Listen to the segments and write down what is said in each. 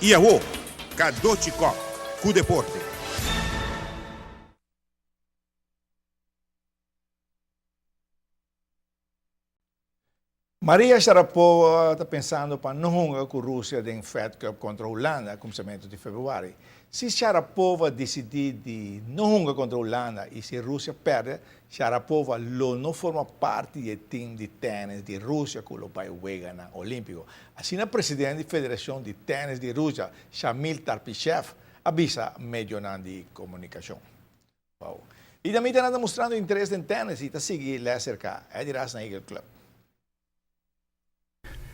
I awo, Cadochi Kock ku deporte. Maria Sharapova ta pensando pa no hunga ku Rusia den Fed Cup kontra Hulanda kuminsamentu di februari. Si Sharapova disidí di no hunga kontra Hulanda i si Rusia pèrdè, Sharapova lo no forma parti di e tim di tènis di Rusia ku lo bai Weganan Olímpiko. Asina presidente di Federashon di Tènis di Rusia, Shamil Tarpishev, a bisa medionan di komunikashon. Wow. I damitanan ta mustrando interes den tènis i ta sigui lès serka Eddie Ras na Eagle Club.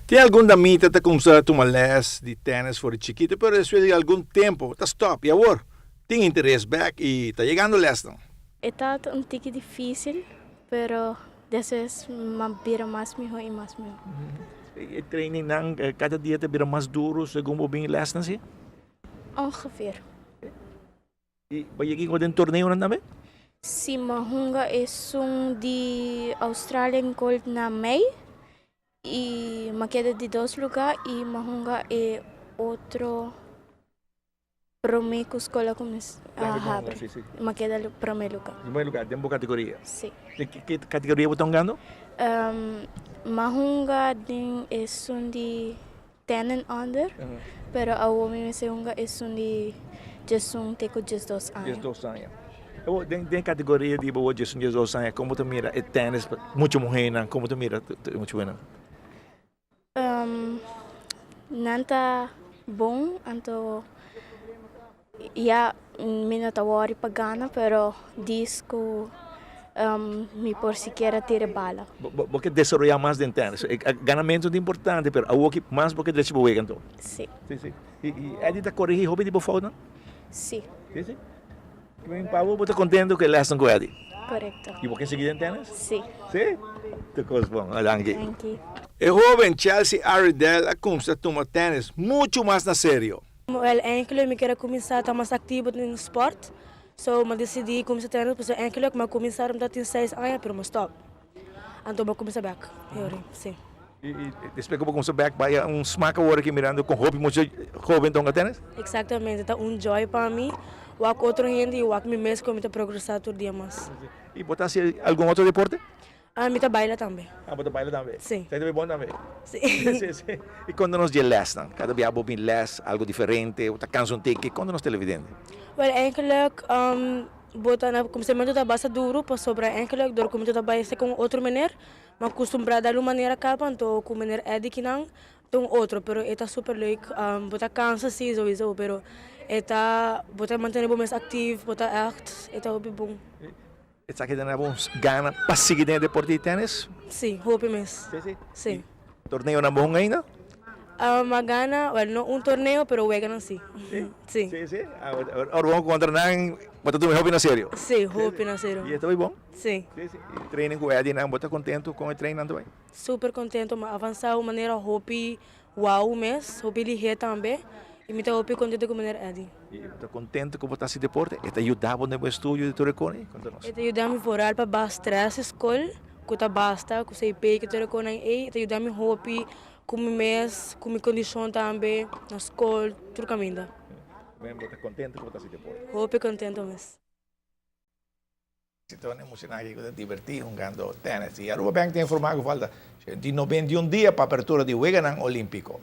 Tin algun damita ta kumsa tuma lès di tènis for di chikitu pero despues di algun tempu ta stòp i awor tin interes bèk i ta yegando lèsnan. E tabata un tiki difísil pero despues m'a bira mas mihó i mas mihó. E trainingnan kada dia ta bira mas duru segun bo bin lèsnan si? Ongeveer. I bo yega ingo den torneonan tambe? Si, m'a hunga esun di Australian Gold na mei i m'a keda di dos luga i m'a hunga e otro prome ku skola kuminsá habri. M'a keda prome luga. Prome luga den bo kategoria? Si. Den ki kategoria bo ta hungando? M'a hunga den esun di Ten and under, pero awor mi mester hunga esun di diesun te ku diesdos aña. Diesdos aña. Awor den den kategoria di bo diesun diesdos aña komo ta mira e tenis pa mucha muhénan komo ta mira e mucha muhénan? Nan ta bon anto Ya mi no ta wòri pa gana pero dis ku mi por sikiera tira e bala. Bo ke desaroyá mas den tènis. E ganamentu ta importante pero awor ki mas bo ke drecha bo wega anto. Si. Si si. I Eddy ta korigí hopi di bo foutnan? Si. Si si. Pa bo bo ta kontentu ku e lèsnan ku Eddy? Korekto. I bo ke sigui den tènis? Si. Si? Tur kos bon. Danki. Danki. E hóben Chelsea Aridel a kumsa tuma tènis muchu mas na serio. Wel eigenlijk mi kier a cuminsa ta mas activo den sport, so mi a decidi cuminsa traina pasobra eigenlijk mi a cuminsa ora mi ta tin seis aña pero mi a stop, anto mi a cuminsa bek ahora si. Y despues cu bo cuminsa bek bay un smak awor aki mirando con hopi mucha hoben ta hunga tenis? Exactamente, ta un joy pa mi wak otro hende y wak mi mes con mi ta progresa tur dia mas. Y bo ta haci algun otro deporte? Ah, mi ta baila tambe. Ah, bo ta baila tambe? Sí. Esei ta bay bon tambe? Sí. Sí, sí. I konta nos dje lèsnan. Kada bia bo bin lès, algu diferente, bo ta kansa un tiki. Konta nos televidente. Wèl, eigenlijk bo ta na kuminsamentu ta basta duru pasobra eigenlijk dor ku mi ta bai esei ku un otro meneer, mi a kustumbrá di algun manera kaba, anto ku meneer Eddy kinan ta un otro, pero e ta super leuk. Bo ta kansa sí souiso, pero e ta, bo ta mantené bo mes aktief, bo ta ègt, e ta hopi bon. Esaki ta na bo gana pa sigui den e deporte di tenis? Sí, hopi mes. Sí, sí? Sí. Torneonan bo hunga ainda? A gana, well, no un torneo, pero weganan sí. Sí? Sí. Sí, sí? Ora bo hunga kontra nan, bo ta tuma e hopi na serio? Sí, hopi na serio. I e ta bai bon? Sí. Sí, sí. I training ku Eddy nan, bo ta kontentu kon e train nan ta bai? Super kontentu, mi a avansa un manera hopi Wou mes, hopi lihé tambe y mi ta hopi contento cu meneer Eddy. Y bo ta contento cu bo ta haci deporte? E ta yuda bo den bo estudio di tur e cosnan? Conta nos. E ta yuda mi vooral pa baha stress di scol, cu ta basta, cu CP, cu tur e cosnan ey. E ta yuda mi hopi cu mi mes, cu mi condicion tambe, na scol, tur caminda. Bo ta contento cu bo ta haci deporte? Hopi contento mes. Si ta un emocioná aki cu ta divertí hungando tennis. Y Aruba Bank ta informá cu falta 191 dia pa apertura di Weganan Olímpico.